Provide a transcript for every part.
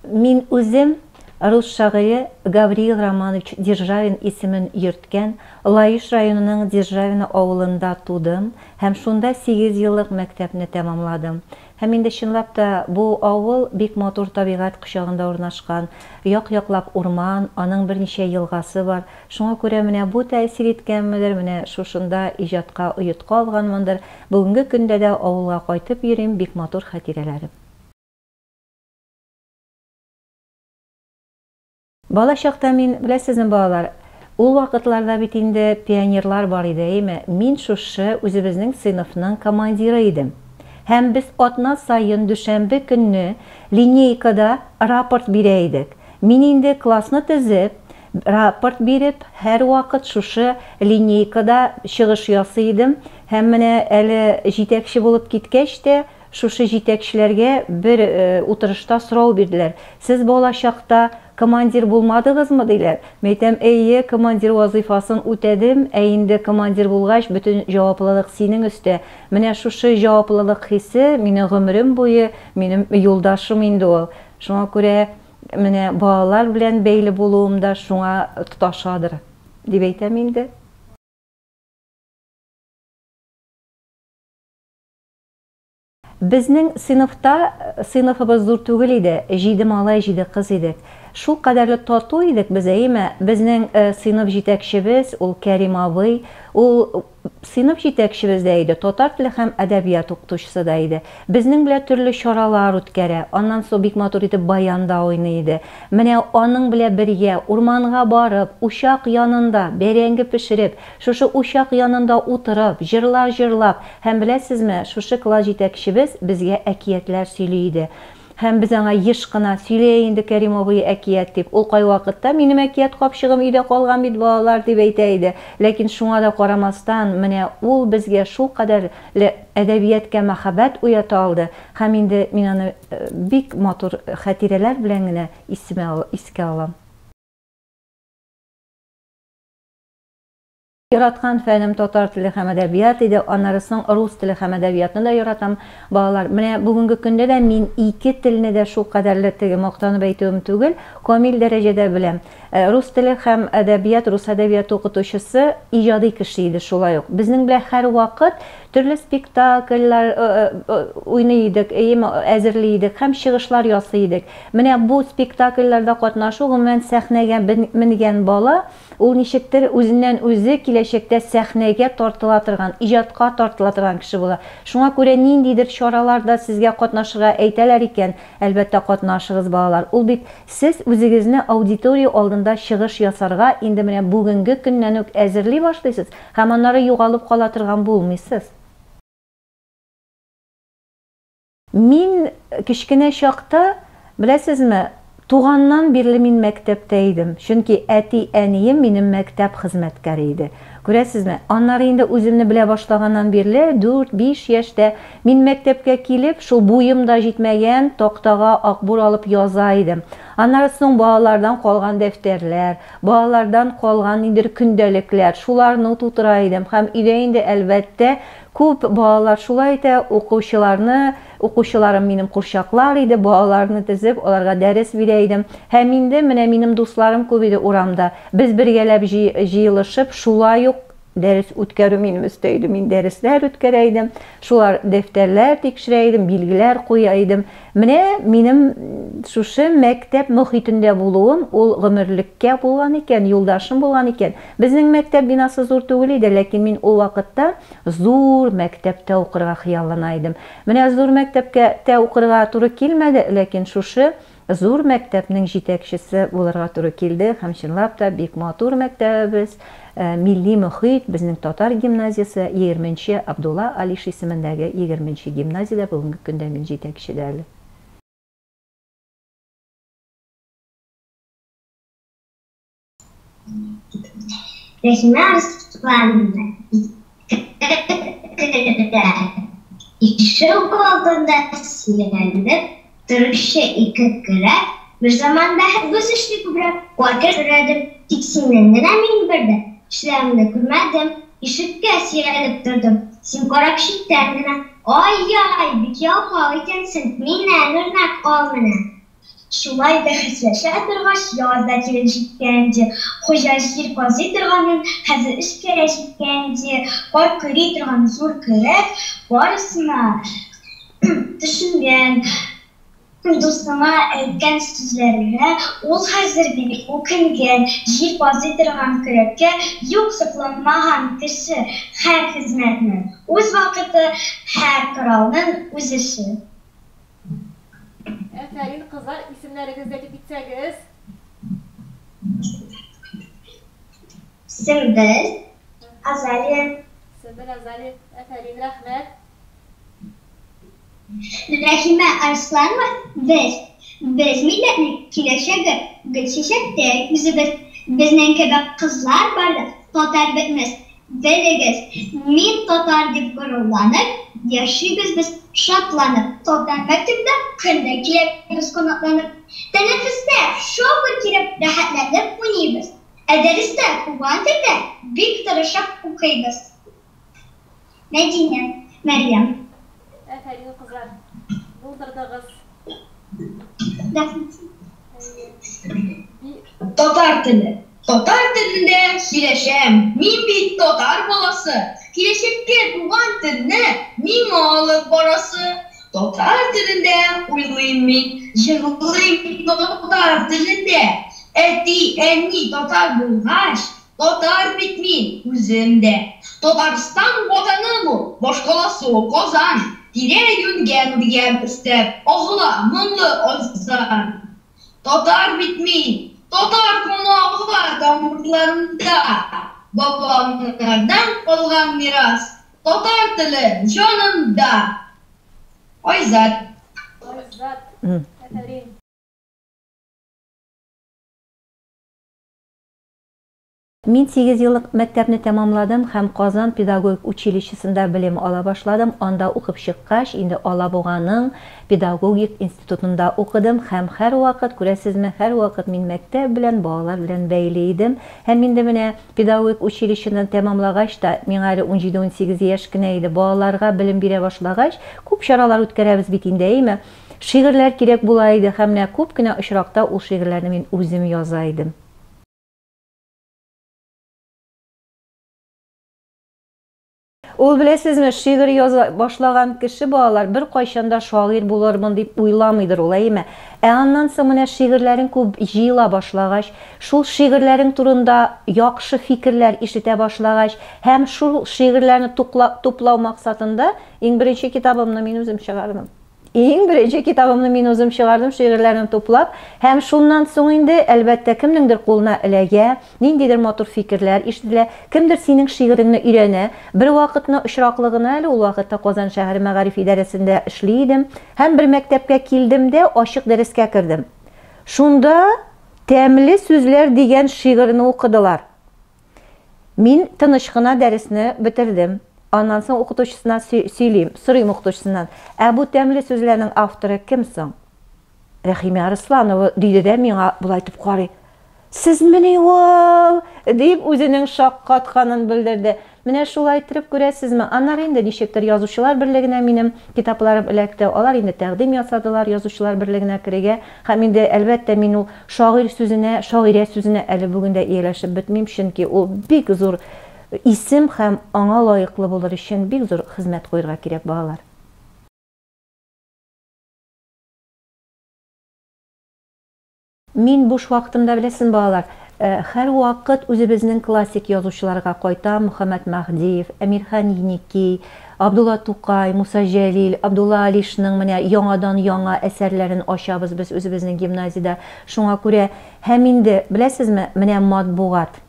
Мин үзем рус шагыйре Гавриил Романович Державин исемен йөрткән Лаеш районының Державино авылында тудым һәм шунда сигезьеллык мәктәпне тәмамладым. Һәм инде чынлап та бу авыл бик матур табигать кочагында урнашкан, як-яклап урман, аның берничә елгасы бар. Шуңа күрә менә бу тәэсир иткәнмедер, менә шушында иҗатка оеткы алганмындыр. Бүгенге көндә дә авылга кайтып йөрим, бик матур хатирәләрем. Бала чакта мин, беләсезме, балалар, ул вакытларда бит инде пионерлар бар иде, әйеме? Мин шушы үзебезнең сыйныфның командиры идем. Һәм без атна саен дүшәмбе көнне линейкада рапорт бирә идек. Мин инде классны төзеп, рапорт биреп, һәрвакыт шушы линейкада чыгыш ясый идем. Һәм менә әле җитәкче булып киткәч тә, Шушы җитәкчеләргә бер утырышта сорау бирделәр. Сез бала чакта командир булмадыгызмы, диләр. Мин әйтәм, әйе, командир вазыйфасын үтәдем, ә инде командир булгач, бөтен җаваплылык синең өстә. Менә шушы җаваплылык хисе мине гомерем буе, минем юлдашым инде ул. Шуңа күрә менә балалар белән бәйле булуым да шуңа тоташадыр, дип әйтәм инде. Безнең сыйныфта, сыйныфыбыз зур түгел иде, җиде малай, җиде кыз идек. Шул кадәрле тату идек без, әйеме? Безнең сыйныф җитәкчебез, ул Кәрим абый, ул сыйныф җитәкчебез дә иде, татар теле һәм әдәбият укытучысы да иде. Безнең белән төрле чаралар үткәрә, аннан соң бик матур итеп баян да уйный иде. Менә аның белән бергә урманга барып, учак янында бәрәңге пешереп, шушы учак янында утырып, җырлар җырлап, Һәм беләсезме, шушы класс җитәкчебез безгә әкиятләр сөйли иде. Һәм без аңа еш кына, Сөйлә инде, Кәрим абый, әкият, дип. Ул кайвакытта, Минем әкият капчыгым өйдә калган бит, балалар, дип әйтә иде. Ләкин шуңа да карамастан, менә ул безгә шулкадәрле әдәбияткә мәхәббәт уята алды. Һәм инде мин аны бик матур хатирәләр белән генә исемә искә алам. Яраткан фәнем татар теле һәм әдәбият иде, аннары соң рус теле һәм әдәбиятны да яратам, балалар. Менә бүгенге көндә дә мин ике телне дә шулкадәрле теге мактанып әйтүем түгел, камил дәрәҗәдә беләм. Рус теле һәм әдәбият, рус әдәбияты укытучысы иҗади кеше иде шулай ук. Безнең белән һәрвакыт төрле спектакльләр уйный идек, әйеме, әзерли идек һәм чыгышлар ясый идек. Менә бу спектакльләрдә катнашу, гомумән, сәхнәгә менгән бала, Ул ничектер үзеннән-үзе киләчәктә сәхнәгә тартыла торган, иҗатка тартыла торган кеше була. Шуңа күрә ниндидер чараларда сезгә катнашырга әйтәләр икән, әлбәттә, катнашыгыз, балалар. Ул бит сез үзегезне аудитория алдында чыгыш ясарга инде менә бүгенге көннән үк әзерли башлыйсыз һәм аннары югалып кала торган булмыйсыз. Мин кечкенә чакта, беләсезме, туганнан бирле мин мәктәптә идем, чөнки әти-әнием минем мәктәп хезмәткәре иде. Күрәсезме, аннары инде үземне белә башлаганнан бирле, дүрт-биш яшьтә, мин мәктәпкә килеп, шул буем да җитмәгән тактага акбур алып яза идем. Аннары соң балалардан калган дәфтәрләр, балалардан калган ниндидер көндәлекләр, шуларны тутыра идем һәм өйдә инде, әлбәттә, Күп балалар шулай итә, укучыларны, укучыларым минем курчаклар иде, балаларны тезеп, аларга дәрес бирә идем. Һәм инде менә минем дусларым күп иде урамда. Без бергәләп җыелышып, шулай ук дәрес үткәрү минем өстә иде. Мин дәресләр үткәрә идем, шулар дәфтәрләр тикшерә идем, билгеләр куя идем. Менә минем шушы мәктәп мохитендә булуым, ул гомерлеккә булган икән, юлдашым булган икән. Безнең мәктәп бинасы зур түгел иде, ләкин мин ул вакытта зур мәктәптә укырга хыяллана идем. Менә зур мәктәпкә тә укырга туры килмәде, ләкин шушы зур мәктәпнең җитәкчесе булырга туры килде һәм чынлап та бик матур мәктәбебез, милли мохит, безнең татар гимназиясе, егерменче Абдулла Алиш исемендәге егерменче гимназиядә бүгенге көндә мин җитәкче дә әле. Рәхимә Арсланова ике Ишек алдында сөйләнеп торучы ике көрәк Берзаман бәхет үз эшли күбрәк. Квартир көрәдем, тик синнән генә мин бер дә эшләвеңне күрмәдем. Ишеккә сөялеп тордым, син карап читтән генә. Ай-яй, бик ялкау икәнсең, миннән үрнәк ал менә. Шулай бәхәсләшә торгач, яз да килеп җиткән, ди. Хуҗа җир казый торганын, хәзер эшкә дә җиткән, ди. Кар көри торган зур көрәк барысына төшенгән. Дустыңа әйткән сүзләренә ул хәзер бик үкенгән. Җир казый торган көрәккә юк сокланмаган кеше. Һәр хезмәтнең үз вакыты, һәр коралның үз эше. Әфәрин, кызлар, исемнәрегезне әйтеп китсәгез. Сөмбел, Азалия. Сөмбел, Азалия, әфәрин, рәхмәт. Рәхимә Арсланова, Без, без милләтнең киләчәге, гөлчәчәктәй үзебез. Безнең кебек кызлар барда татар бетмәс. Белегез, мин татар дип горурланып, яшибез без шатланып. Татар мәктәбендә көн дә киләбез канатланып. Тәнәфестә шау-гөр килеп рәхәтләнеп уйныйбыз. Ә дәрестә туган телдә бик тырышып укыйбыз. Мәдинә, Мәрьям. Афәрин, кызлар! Булдырдыгыз! Рәхмәт. Әйе. Татар теле. Татар телендә сөйләшәм, мин бит татар баласы, Киләчәккә туган телне миңа алып барасы. Татар телендә уйлыйм мин, җырлыйм татар телендә. Әти, әни татар булгач, татар бит мин үзем дә. Татарстан Ватаным ул, башкаласы ул Казан. Тирә-юньгә нур-ямь өстәп, агыла моңлы азан. Татар бит мин, татар каны ага тамырларымда, Бабамнардан калган мирас, татар теле җанымда. Айзат. Айзат, афәрин. Мин сигезьеллык мәктәпне тәмамладым һәм Казан педагогик училищесында белем ала башладым. Анда укып чыккач, инде Алабуганың педагогик институтында укыдым һәм һәрвакыт, күрәсезме, һәрвакыт мин мәктәп белән, балалар белән бәйле идем. Һәм инде менә педагогик училищены тәмамлагач та, миңа әле унҗиде-унсигез яшь кенә иде, балаларга белем бирә башлагач, күп чаралар үткәрәбез бит инде, әйеме? Шигырьләр кирәк була иде һәм менә күп кенә очракта ул шигырьләрне мин үзем яза идем. Ул, беләсезме, шигырь яза башлаган кеше, балалар, беркайчан да шагыйрь булырмын дип уйламыйдыр ул, әйеме? Ә аннан соң менә шигырьләрең күп җыела башлагач, шул шигырьләрең турында яхшы фикерләр ишетә башлагач һәм шул шигырьләрне туплау максатында иң беренче китабымны мин үзем чыгардым. Иң беренче китабымны мин үзем чыгардым, шигырьләрне туплап. Һәм шуннан соң инде, әлбәттә, кемнеңдер кулына эләгә, ниндидер матур фикерләр ишетелә, кемдер синең шигыреңне өйрәнә. Бервакытны очраклы гына әле, ул вакытта Казан шәһәре мәгариф идарәсендә эшли идем, һәм бер мәктәпкә килдем дә ачык дәрескә кердем. Шунда Тәмле сүзләр дигән шигырьне укыдылар. Мин тыныч кына дәресне бетердем. Аннан соң укытучысына сөйлим, сорыйм укытучысыннан, Ә бу тәмле сүзләрнең авторы кем соң? Рәхимә Арысланова, диде дә миңа болай итеп карый. Сезмени ул? дип үзенең шаккатканын белдерде. Менә шулай иттереп, күрәсезме, аннары инде ничектер Язучылар берлегенә минем китапларым эләкте. Алар инде тәкъдим ясадылар Язучылар берлегенә керергә. Һәм инде, әлбәттә, мин ул шагыйрь сүзенә, шагыйрә сүзенә әле бүген дә ияләшеп бетмим, чөнки ул бик зур исем һәм аңа лаеклы булыр өчен бик зур хезмәт куерга кирәк, балалар. Мин буш вакытымда, беләсезме, балалар, һәрвакыт үзебезнең классик язучыларга кайтам, Мөхәммәт Мәһдиев, Әмирхан Еники, Абдулла Тукай, Муса Җәлил, Абдулла Алишның менә яңадан-яңа әсәрләрен ачабыз без үзебезнең гимназиядә. Шуңа күрә һәм инде, беләсезме, менә матбугат.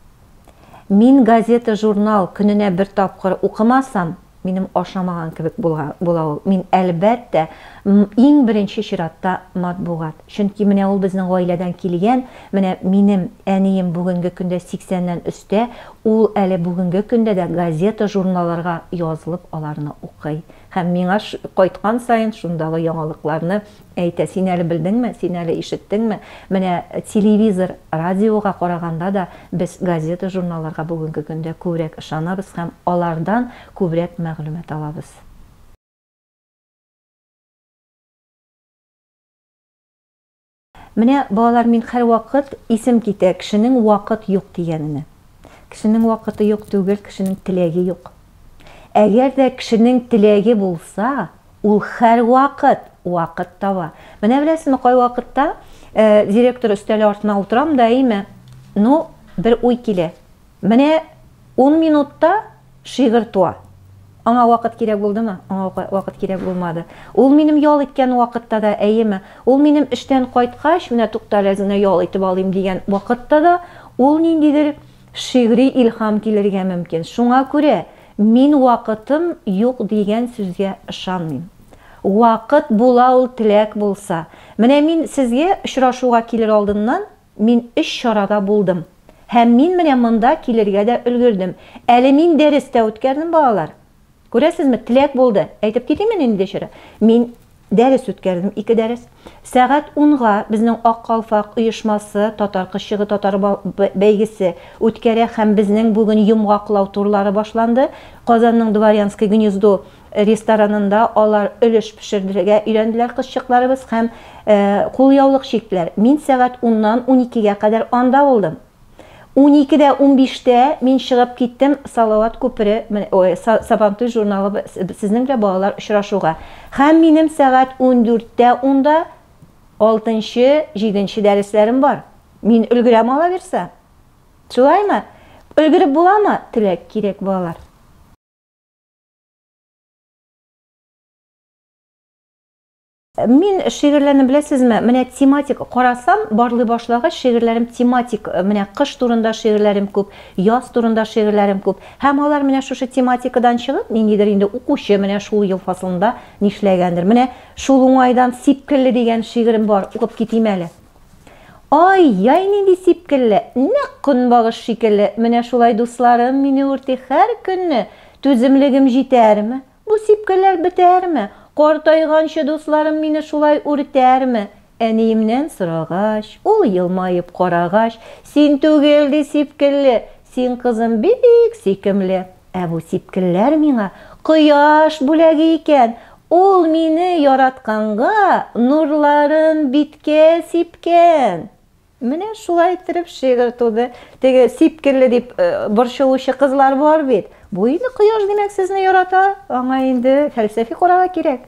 Мин газета-журнал көненә бер тапкыр укымасам, минем ашамаган кебек була ул. Мин, әлбәттә, иң беренче чиратта матбугат. Чөнки менә ул безнең гаиләдән килгән, менә минем әнием бүгенге көндә сиксәннән өстә, ул әле бүгенге көндә дә газета-журналларга язылып аларны укый. Һәм миңа кайткан саен шундагы яңалыкларны әйтә, син әле белдеңме, син әле ишеттеңме? Менә телевизор, радиога караганда да без газета-журналларга бүгенге көндә күбрәк ышанабыз һәм алардан күбрәк мәгълүмат алабыз. Менә, балалар, мин һәрвакыт исем китә кешенең вакыт юк дигәненә. Кешенең вакыты юк түгел, кешенең теләге юк. Әгәр дә кешенең теләге булса, ул һәрвакыт вакыт таба. Менә беләсезме, кайвакытта директор өстәле артына утырам да, әйме, ну, бер уй килә. Менә ун минутта шигырь туа. Аңа вакыт кирәк булдымы? Аңа вакыт кирәк булмады. Ул минем ял иткән вакытта да, әйеме? Ул минем эштән кайткач, менә тукта әле әз генә ял итеп алыйм дигән вакытта да, ул ниндидер шигъри илһам килергә мөмкин. Шуңа күрә мин вакытым юк дигән сүзгә ышанмыйм. Вакыт була ул теләк булса. Менә мин сезгә очрашуга килер алдыннан Мин өч чарада булдым. Һәм мин менә монда килергә дә өлгердем. Әле мин дәрес тә үткәрдем, балалар. Күрәсезме, теләк булды. Әйтеп китимме нинди чара? Мин дәрес үткәрдем, ике дәрес. Сәгать унга безнең Ак калфак оешмасы Татар кызчыгы татар бәйгесе үткәрә һәм безнең бүген йомгаклау турлары башланды. Казанның Дворянское гнездо Ресторанында алар өлеш пешерергә өйрәнделәр кызчыкларыбыз һәм кулъяулык чиктеләр. Мин сәгать уннан уникегә кадәр анда булдым. Уникедә унбиштә мин чыгып киттем Салават күпере, ой, Сабантуй журналы сезнең белән балалар очрашуга. Һәм минем сәгать ундүрттә унда алтынчы, җиденче дәресләрем бар. Мин өлгерәм алабирса. Шулаймы? Өлгереп буламы? Теләк кирәк, балалар. Мин шигырьләрне беләсезме, менә тематик карасам, барлый башлагач, шигырьләрем тематик, менә кыш турында шигырьләрем күп, яз турында шигырьләрем күп. Һәм алар менә шушы тематикадан чыгып, ниндидер инде укучы менә шул ел фасылында нишләгәндер. Менә шул уңайдан Сипкелле дигән шигырем бар, укып китим әле. Ай-яй нинди сипкелле, нәкъ көнбагыш шикелле, менә шулай дусларым мине үрти һәр көнне, түземлегем җитәрме, бу сипкелләр бетәрме, картайганчы дусларым мине шулай үртәрме? Әниемнән сорагач, ул елмаеп карагач, син түгел, ди сипкелле, син, кызым, бик сөйкемле. Ә бу сипкелләр миңа кояш бүләге икән, ул мине яратканга нурларын биткә сипкән. Менә шулай иттереп шигырь туды. Теге сипкелле дип борчылучы кызлар бар бит. Бу инде кояш, димәк, сезне ярата, аңа инде фәлсәфи карарга кирәк.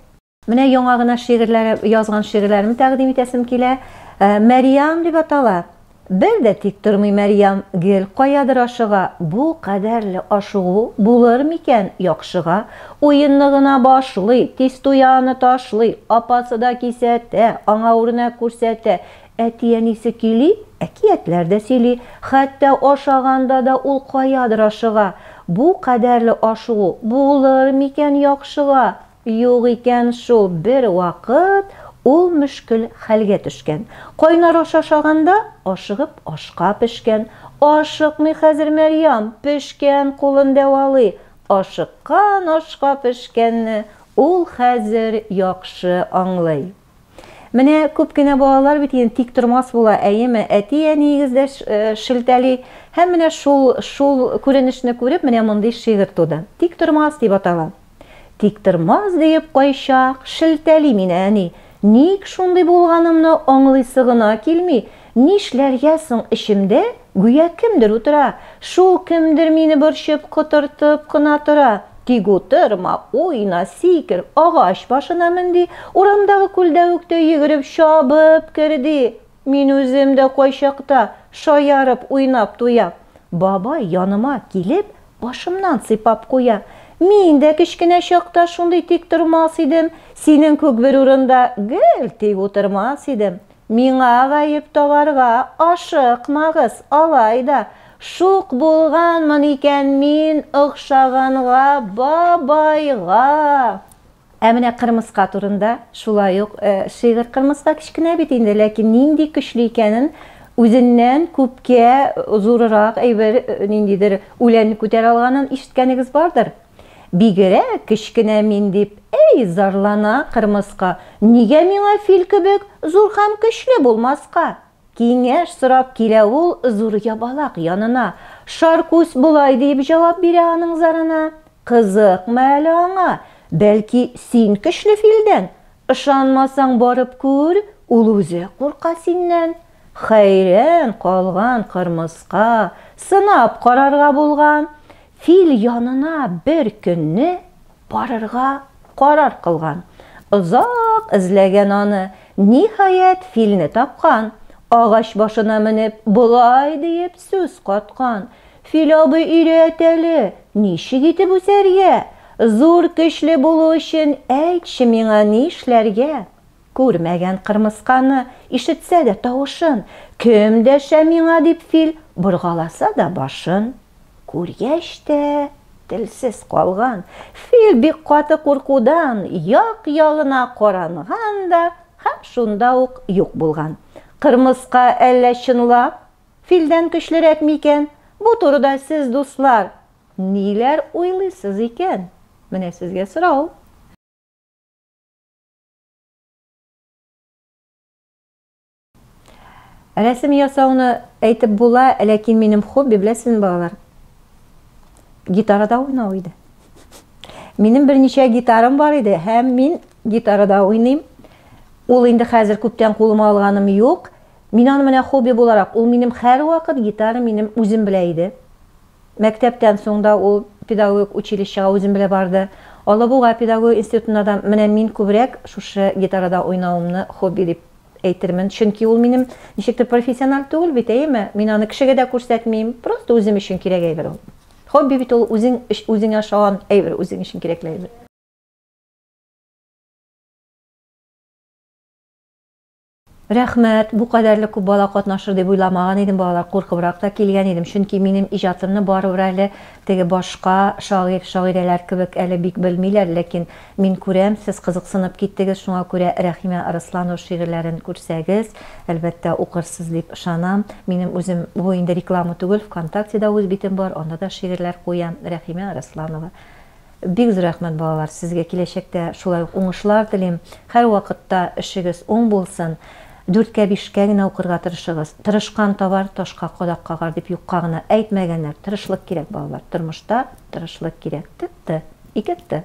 Менә яңа гына шигырьләр, язган шигырьләремне тәкъдим итәсем килә. Мәрьям дип атала. Бер дә тик тормый Мәрьям, гел каядыр ашыга. Бу кадәрле ашыгу булыр микән яхшыга? Уенны гына башлый, тиз туя аны ташлый. Апасы да кисәтә, аңа үрнәк күрсәтә. Әти-әнисе көйли, әкиятләр дә сөйли. Хәтта ашаганда да ул каядыр ашыга. Бу кадәрле ашыгу булыр микән яхшыга? Юк икән шул, бервакыт ул мөшкел хәлгә төшкән. Кайнар аш ашаганда, ашыгып ашка пешкән. Ашыкмый хәзер Мәрьям, пешкән кулын дәвалый. Ашыккан ашка пешкәнне ул хәзер яхшы аңлый. Менә күп кенә балалар бит инде тик тормас була, әйеме? Әти-әниегез дә шелтәли. Һәм менә шул, шул күренешне күреп, менә мондый шигырь туды. Тик тормас дип атала. Тиктормас диеп кайчак шелтәли мине әни. Ник шундый булганымны аңлыйсы гына килми. Нишләргә соң эчемдә гүя кемдер утыра. Шул кемдер мине борчып, котыртып кына тора. Тик утырма, уйна, сикер, агач башына мен ди, урамдагы күлдәвектә йөгереп чабып кер ди. Мин үзем дә кайчакта шаярып уйнап туям. Бабай яныма килеп Башымнан сыйпап куя. Мин дә кечкенә чакта шундый тик тормас идем, синең күк бер урында гел тик утырмас идем. Миңа гаеп табарга ашыкмагыз, алай да. Шук булганмын икән мин охшаганга бабайга. Ә менә кырмыска турында шулай ук шигырь. Кырмыска кечкенә бит инде, ләкин нинди көчле икәнен үзеннән күпкә зурырак әйбер, ниндидер үләнне күтәрә алганын ишеткәнегез бардыр. Бигрәк кечкенә мин дип, әй, зарлана кырмыска, нигә миңа фил кебек зур һәм көчле булмаска? Киңәш сорап килә ул зур ябалак янына. Шаркүз болай диеп җавап бирә аның зарына, Кызыкмы әле аңа, бәлки син көчле филдән? Ышанмасаң барып күр, Ул үзе курка синнән. Хәйран калган кырмыска сынап карарга булган. Фил янына бер көнне барырга карар кылган. Озак эзләгән аны, ниһаять, филне тапкан. Агач башына менеп, болай диеп сүз каткан, Фил абый, өйрәт әле, ничек итеп үсәргә? Зур көчле булу өчен әйтче миңа нишләргә? Күрмәгән кырмысканы, ишетсә дә тавышын, Кем дәшә миңа дип фил боргаласа да башын. Күргәч тә телсез калган. Фил бик каты куркудан як-ягына каранган да һәм шунда ук юк булган. Кырмыска әллә чынлап филдән көчлерәк микән? Бу турыда сез, дуслар, ниләр уйлыйсыз икән? Менә сезгә сорау. Рәсем ясауны әйтеп була, ләкин минем хобби, беләсезме, балалар? Гитарада уйнау иде. Минем берничә гитарам бар иде, һәм мин гитарада уйныйм. Ул инде хәзер күптән кулыма алганым юк. Мин аны менә хобби буларак, ул минем һәрвакыт гитара минем үзем белә иде. Мәктәптән соң да ул педагогик училищега үзем белә барды. Алабуга педагогик институтына да менә мин күбрәк шушы гитарада уйнавымны хобби дип әйтермен. Чөнки ул минем ничектер профессиональ түгел бит, әйеме? Мин аны кешегә дә күрсәтмим. Просто үзем өчен кирәк әйбер ул. Хобби бит ул үзең үзеңә ошаган әйбер, үзең өчен кирәкле әйбер. Рәхмәт, бу кадәрле күп бала катнашыр дип уйламаган идем, балалар, куркыбрак та килгән идем, чөнки минем иҗатымны барыбер әле теге башка шагыйрь, шагыйрәләр кебек әле бик белмиләр, ләкин мин күрәм, сез кызыксынып киттегез, шуңа күрә Рәхимә Арысланова шигырьләрен күрсәгез, әлбәттә, укырсыз дип ышанам. Минем үзем, бу инде реклама түгел, ВКонтактеда үз битем бар, анда да шигырьләр куям, Рәхимә Арысланова. Бик зур рәхмәт, балалар, сезгә киләчәктә шулай ук уңышлар телим. Һәрвакытта эшегез уң булсын. Дүрткә, бишкә генә укырга тырышыгыз. Тырышкан табар, ташка кадак кагар дип юкка гына әйтмәгәннәр. Тырышлык кирәк, балалар. Тормышта тырышлык кирәк. Т-т. Ике Т.